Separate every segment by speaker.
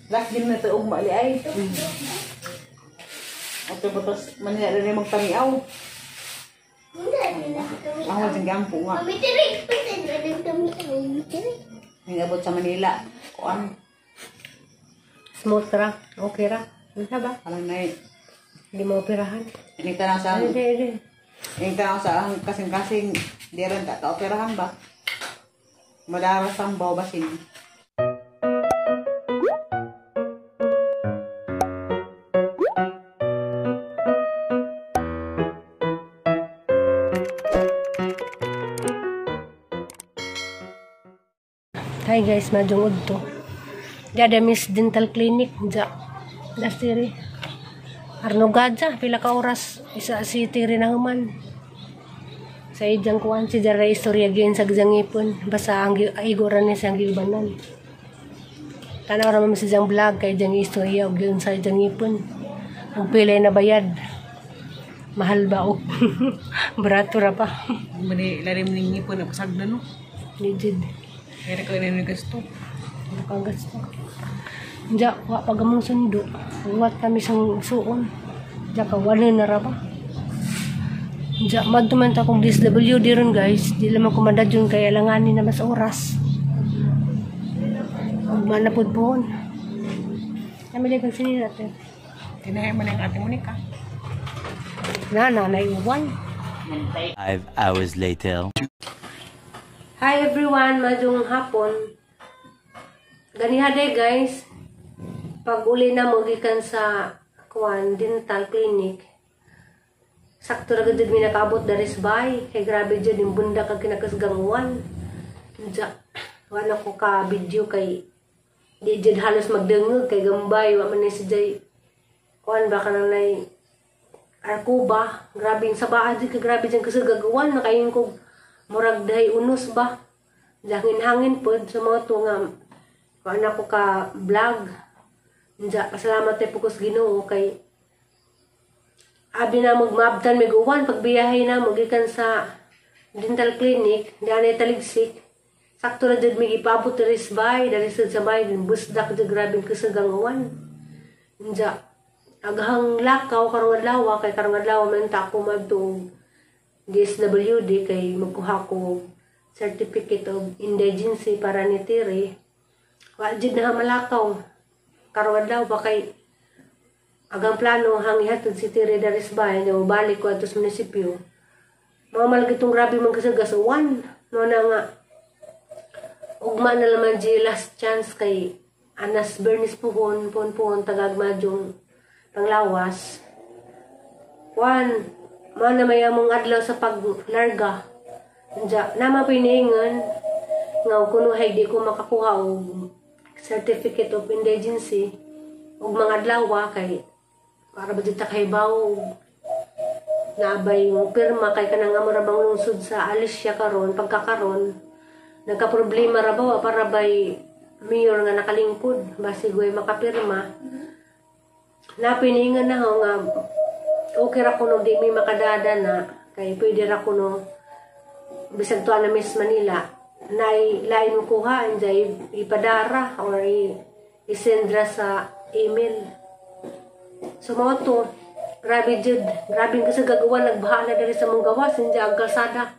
Speaker 1: Last din na ito ugma ali ay. Ato batos Manila rin magtamiaw. Ako sa gampo nga. Nangabot sa Manila. Kuan.
Speaker 2: Smooth ra. Okay ra. Ano ba?
Speaker 1: Alam na eh.
Speaker 2: Hindi mo operahan.
Speaker 1: Ini tanang sa
Speaker 2: Hindi, hindi.
Speaker 1: Ini tanang sa ang kasing-kasing di rin ta operahan ba? Madaras ang babasin.
Speaker 2: Hi guys, madyong udto. Diya Miss Dental Clinic diya. Dastiri. Arnogadja, pila ka oras isa si tiri na human. Sa ijang kuan si Jara istorya giyon sa gizangipon. Basta ang iguran niya sa giubanan. Tanaw ra man sa ijang vlog kay ijang istorya og giyon sa ijang ipon. Ang pilay na bayad. Mahal ba o? Barato ra pa.
Speaker 1: Mani lalim ning ngipon na pasag na no.
Speaker 2: Legit.
Speaker 1: Kaya ko na gasto.
Speaker 2: Nakagas pa. Diya, wa pa gamong sundo. Uwat kami sa suon. Diya ka, wala na ra ba? Diya, madtuman ta kong DSWD ron guys. Di lamang kumandad yun kaya langanin na mas oras. Ugma na pud pohon. Namili kang sinina natin.
Speaker 1: Tinahay mo na yung ate Monica.
Speaker 2: Na, naiuwan.
Speaker 3: 5 hours later.
Speaker 2: Hi everyone, madyong hapon. Ganiha day guys. Pag uli na mo gikan sa kuan dental clinic. Sakto ra gud mi nakaabot dari sa bay. Kay grabe jud yung bunda kag kinakasgang uwan. Diya, wala ko ka video kay di jud halos magdengeg kay gambay wa man ni si Jay. Kuan ba kanang nay arko ba? Grabe yung sabaan jud kay grabe jud kasagaguan nakaingon ko murag dahi unos ba? Hangin-hangin pod sa mga to nga kuan ako ka vlog. Diya, pasalamat tayo po sa Ginoo kay abi na magmaabtan may uwan pagbiyahe na mo gikan sa dental clinic diyan ay taligsik. Sakto ra jud mi gipaabot diri sa bay, diri sa bay busdak jud grabe kasagang uwan. Diya, aghang lakaw karong adlaw kay karong adlaw man ta ako madto DSWD kay magkuha ko certificate of indigency para ni Tiri. Wa jud na malakaw karong adlaw ba kay agang plano hanghihatod si Tiri diri sa bahay nya balik ko ato sa munisipyo. Mga malagi tong grabe man kasagas uwan no na nga ugma na laman di last chance kay anas Bernice puhon puhon puhon tagag madyong panglawas. Kuan mana may among adlaw sa paglarga. Diya, nama piniingan nga kunuhay di ko makakuha og certificate of indigency og mga adlaw kay para ba dita kay bawo naabay mo pirma kay kanang amo ra bang lungsod sa Alicia karon pagkakaron nagka-problema ra ba para bay mayor nga nakalingkod basig way makapirma. Napiniingan na ho nga okay ra kuno di mi makadada na kay pwede ra kuno bisag tuwa na Miss Manila nay lain mo kuha injay ipadara or isendra sa email. So mao to grabe jud, grabe kasi gagawa nagbaha na diri sa mong gawas injay ang kalsada.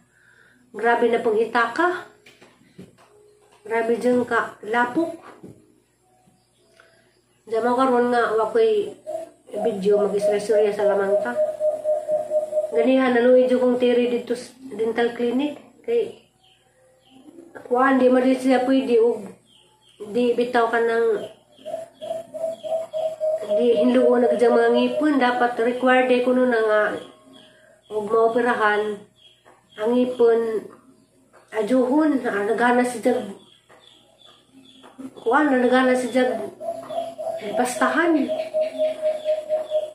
Speaker 2: Grabe na pong hitaka. Grabe jud ka lapok. Diyan mo karon nga wa koy video mag-istorya sa lamangta. Ganihan naluoy jud kong tiri dito sa dental clinic kay kuan di man siya pwede og di bitaw ka ng di hinluon na gyud mga ngipon dapat required day kuno na nga og maoperahan ang ngipon ajuhon nagana si jag kuan nagana si jag pastahan.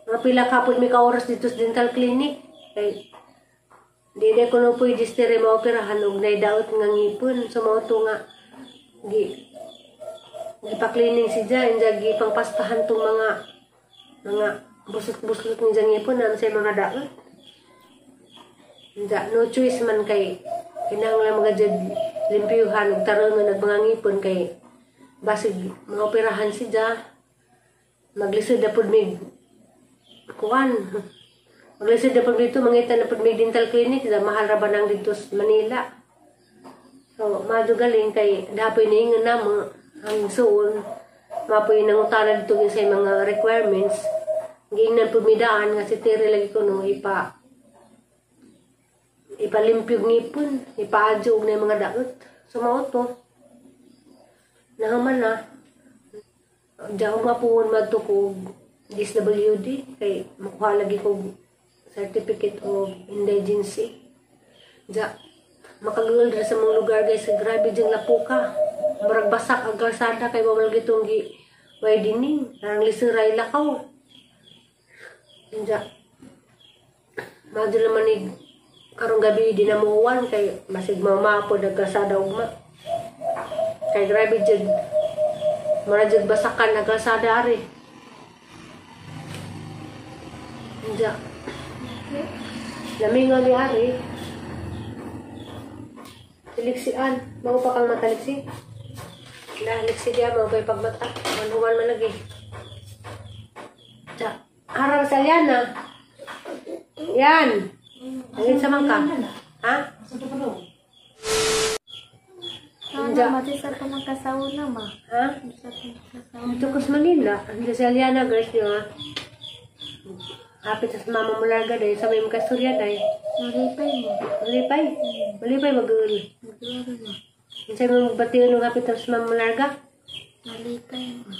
Speaker 2: Mga pila kapod may ka-oras dito sa dental clinic. Kay di na ko no pwede stere maoperahan og naidaot nga ngipon. So mao to nga gi gipa-cleaning si Jai, inja gipangpastahan tong mga buslot-buslot ni Jai ngipon na sa mga daot. Inja no choice man kay kinahanglan mga jud limpyuhan og tarongan og mga ngipon kay basig maoperahan si Jai. Maglisod na pud mig kuan. Maglisod na pud dito, mangita na pud mig dental clinic, mahal ra ba nang dito sa Manila. So, madyo galing kay dapoy niingon namo ang suon. Mapoy nangutana dito sa mga requirements. Giingnan pud mi daan nga si Terry lagi kuno ipalimpyog ngipon, ipaadyo og na mga daot. So mao to. Nahaman na. Diyan mapuon madto ko DSWD kay makuha lagi ko certificate of indigency. Diya makagul dira sa mga lugar guys, grabe diyang lapuka. Murag basak ang kalsada kay wa man gitong gi widening, arang lisuray lakaw. Diya madyo naman ni karong gabi di na muuwan kay masig mamapod ang kalsada ugma. Kay grabe jud. Mura jud basakan ang kalsada ari. Diya. Lamingaw ni ari. Tiliksian. Mao pa kang mataliksi. Nahaliksi diya, mao pa'y pagmata. Manuwan man lagi. Diya. Harang sa Liana. Yan. Alin sa mangka? Ha?
Speaker 4: Ano, mati sa tumagkasaw na, ma.
Speaker 2: Ha? Dito ko sa Manila. Andiyan si Aliana, guys, niyo, ha? Hapit sa mama mo larga, dahil sa may magkasturya, dahil.
Speaker 4: Malipay mo.
Speaker 2: Malipay? Malipay, mag-uul.
Speaker 4: Mag-uul mo.
Speaker 2: Minsan mo magbatiyo nung hapit sa mama mo larga?
Speaker 4: Malipay mo.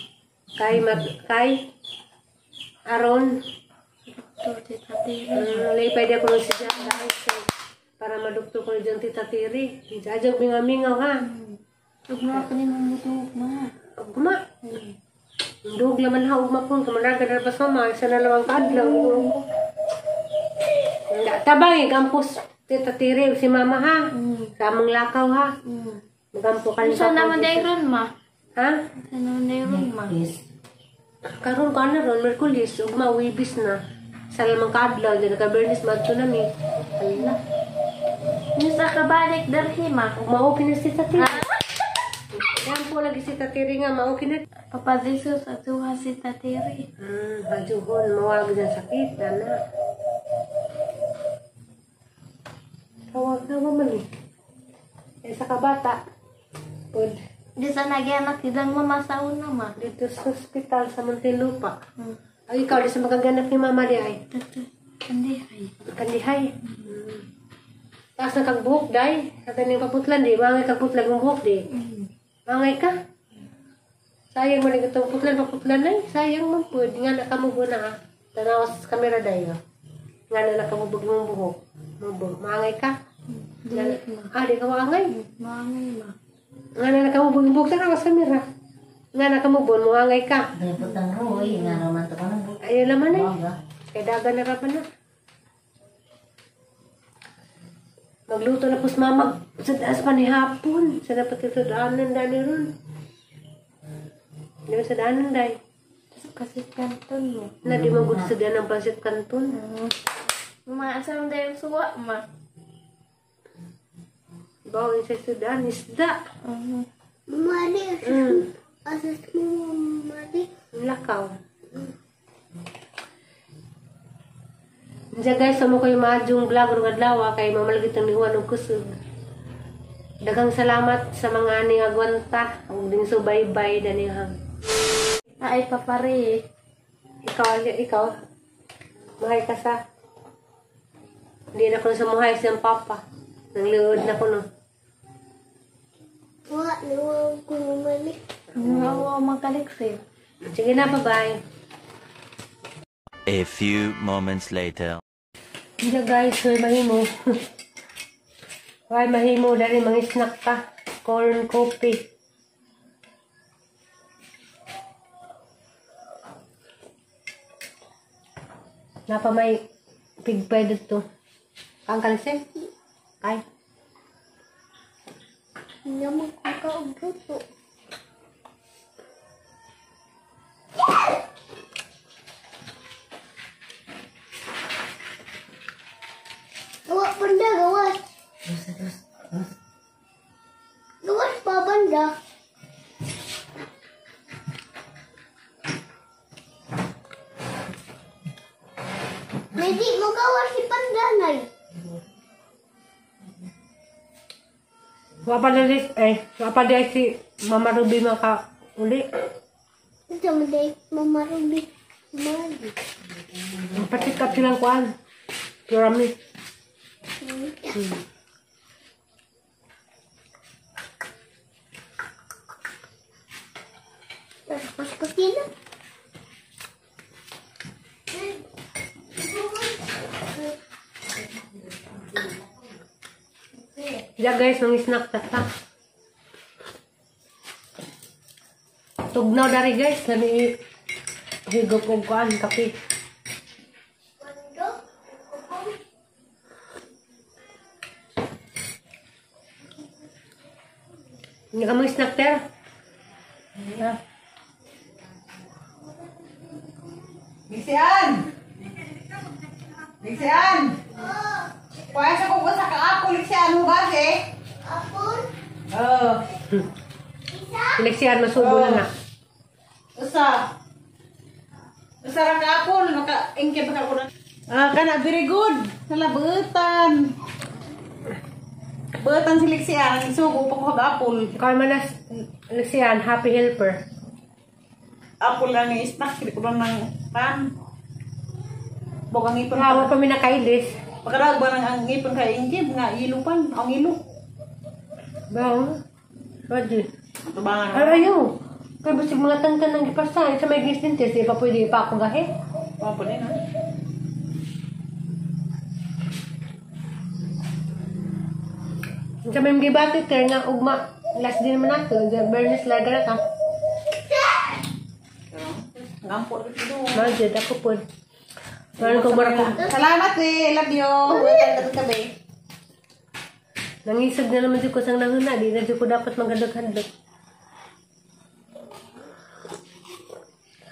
Speaker 2: Kay, kay? Aron?
Speaker 4: Doktor Tita Tiri.
Speaker 2: Malipay di ako nung siya, guys. Para madoktor ko na dyan, Tita Tiri. Diyan, mingaw-mingaw, ha?
Speaker 4: Ugma ka ni mong mutuog, ma.
Speaker 2: Ugma? Duog laman ha, ugma po. Kamalaga na pas mama. Isa na lamang kaadlaw. Tabang, gampos Tita Tiri si mama, ha? Sa among lakaw, ha? Magampo ka
Speaker 4: Saan naman dahil ron, ma?
Speaker 2: Ha?
Speaker 4: Saan naman dahil ron, ma?
Speaker 2: Karon ka na ron, Merkulis. Ugma, wibis na. Sa lamang kaadlaw. Diyan naka-bernis, madto na mi. Alala.
Speaker 4: Yung sa kabalik, darhi, ma.
Speaker 2: Ugma, okay na si Tita Tiri. Yan po lagi si Tatiri nga, mauki na.
Speaker 4: Papa Jesus, atuha si Tatiri.
Speaker 2: Hajuhon, mawag dyan sakit, ana. Tawag-tawa man eh. Eh, sa kabata. Pud.
Speaker 4: Di sa nagyanak, idang mama sa una, ma.
Speaker 2: Dito sa ospital sa Muntinlupa. Ay, ikaw, di sa magaganap ni mama di ay.
Speaker 4: Kandihay.
Speaker 2: Kandihay. Taas na kang buhok, day. Sa taning paputlan, di. Mangay kang putlan ng buhok, di. Mangay ka. Sayang mo na itong putlan, paputlan na eh. Sayang mo po. Nga na kamubo na ha. Tanawa sa kamera dayo. Nga na nakamubog mong buhok. Mangay ka. Ah, di ka maangay.
Speaker 4: Maangay ma.
Speaker 2: Nga na nakamubog yung buhok. Tanawa sa kamera. Nga na kamubon, maangay ka.
Speaker 5: Putang roy, nga naman ito ka ng buhok.
Speaker 2: Ayun naman eh. Kaya daga na ka pa na. Magluto na po sa mama. Sa taas pa ni hapon. Sa dapat ito daanan dani ron. Di ba sa daanan day?
Speaker 4: Kasi kanton mo.
Speaker 2: Na di mo gusto sa daanan pansit kanton.
Speaker 4: Ma, asa mo dahil suwa, ma?
Speaker 2: Bawin sa daan, isda.
Speaker 6: Mali, asas mo, mali.
Speaker 2: Lakaw. Diyan guys, samo kayo maadjong vlog ng adlaw kay mamalagit ang nihuan og kusog. Daghang salamat sa mga aning agwanta ug ding subaybay dani ha.
Speaker 4: Ay papare.
Speaker 2: Ikaw, ikaw. Mahay ka sa. Hindi na ko sa muhay siyang papa. Nang liod na ko no.
Speaker 6: Wa, niwa ko mali.
Speaker 4: Niwa makaliksir.
Speaker 2: Sige na, bye-bye.
Speaker 3: A few moments later.
Speaker 2: Hindi guys, hoy mahimo. Hoy mahimo dali mga snack ka. Corn coffee. Napa may pigpay dito. Ang kalse? Ay.
Speaker 6: Naman ko ka og luto. Gawa banda, gawas. Gawas pa banda. Hindi mo gawa si Pandanay.
Speaker 2: Wa pa dali, wa pa dali si Mama Ruby maka uli.
Speaker 6: Ito mo dahil Mama Ruby. Mali.
Speaker 2: Patik up silang kuan. Pyramid.
Speaker 6: Tapos kusina.
Speaker 2: Ya guys, nang snack ta. Tugnaw dari guys, lami higop og kuan kape. Hindi ka mag-snack, Ter? Yeah.
Speaker 1: Lixian! Lixian! Pwede ko sa ka-apple, Lixian, hugas eh.
Speaker 6: Apple?
Speaker 1: Oo.
Speaker 2: Lixian, masubo na na.
Speaker 1: Usa. Usa ra ka-apple, maka-ingkip ka ko na. Ah, kana, very good. Nalabutan. Butan si Lixian, ang isugo pa ko apple.
Speaker 2: Ikaw man na, Lixian, happy helper.
Speaker 1: Apple lang yung snack, hindi ko lang ng pan. Bog ang ipon.
Speaker 2: Wala pa mi nakailis.
Speaker 1: Pagkarag ba ng ang ipon kay ingkib nga ilo pan, ang ilo.
Speaker 2: Bang. Pwede.
Speaker 1: Tubangan.
Speaker 2: Ay, ayaw. Kaya basig mga tantan ng gipasta. Sa may gis dentist, di pa pwede pa ako gahe.
Speaker 1: Pampo din ha.
Speaker 2: Sa may gibati, ter nga ugma. Last din naman nato. Bernes laga na ta.
Speaker 1: Ngampo dito.
Speaker 2: Majid, ako po. Parang ko marako.
Speaker 1: Salamat eh, love you. Welcome ka be.
Speaker 2: Nangisog na naman dyan ko sang nanguna. Di na dyan ko dapat magadag-hadlok.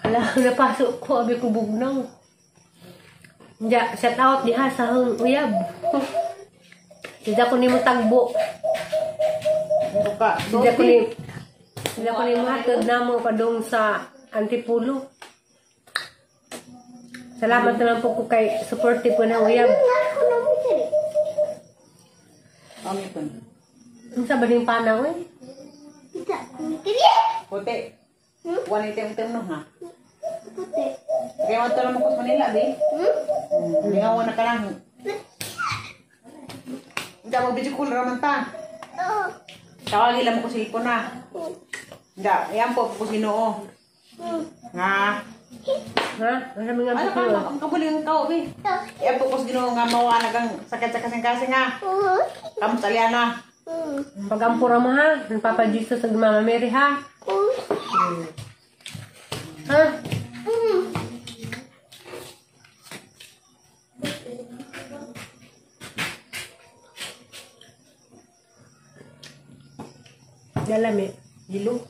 Speaker 2: Hala, napasok ko. Abi ko bugnaw. Diya, shout out diha sa hang uyab. Tidak ko nimo tagbo.
Speaker 1: Buka.
Speaker 2: Tidak ko ni hatod namo padung sa Antipulo. Salamat na lang po ko kay supportive po ng uyab.
Speaker 1: Ang ipon.
Speaker 2: Unsa ba ning panaw eh?
Speaker 1: Puti. One item item no ha.
Speaker 6: Puti.
Speaker 1: Kaya mo naman ko sa Manila, di? Hindi nga na ka lang. Hindi mo video call raman ta. Tawagin lang mo ko cellphone na. Hindi, yan po ko Ginoo. Nga.
Speaker 2: Ha? Ano nga
Speaker 1: Ano
Speaker 2: po
Speaker 1: ka, ang kabuling kao, be. Yan po ko sa Ginoo nga mawanag ang sakit sa kasing-kasing nga. Kamusta Liana?
Speaker 2: Pag-ampura mo ha, ng Papa Jesus ug Mama Mary ha. Ha? Dalami.
Speaker 1: Gilo.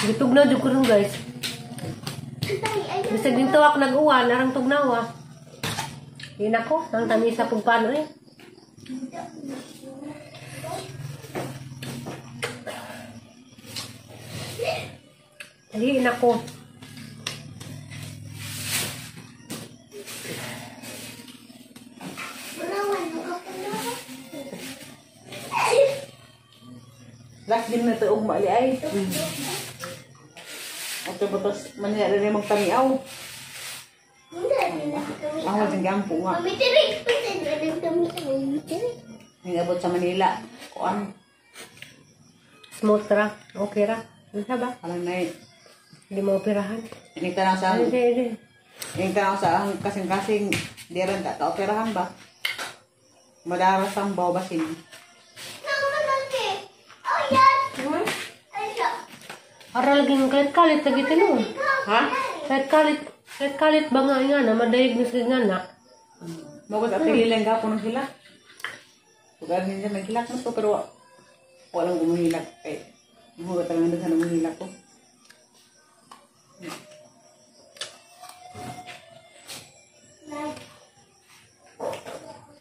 Speaker 2: Gitugnaw jud ko ron guys. Bisag dito ako nag-uwan, arang tugnaw ah. Yun ako, ang tamisa pug paano eh. Dali nako.
Speaker 1: Last din na ito ugma ali ay. Ato batos Manila rin magtamiaw. Ako dyan gampo nga. Nangabot sa Manila. Kuan.
Speaker 2: Smooth ra. Okay ra. Ano ba?
Speaker 1: Alam na eh.
Speaker 2: Hindi mo operahan.
Speaker 1: Inigta sa
Speaker 2: Hindi, hindi.
Speaker 1: Inigta sa ang kasing-kasing. Di rin ta operahan ba? Madaras ang bawabasin.
Speaker 2: Ara lagi ng kalit-kalit lagi tino.
Speaker 1: Ha?
Speaker 2: Kalit-kalit ba nga nga na madiagnose nga na.
Speaker 1: Magod at pililang gapon ng hilak. Pag niya may hilak na to pero walang gumuhilak. Eh, muhugot talaga na sa namuhilak ko.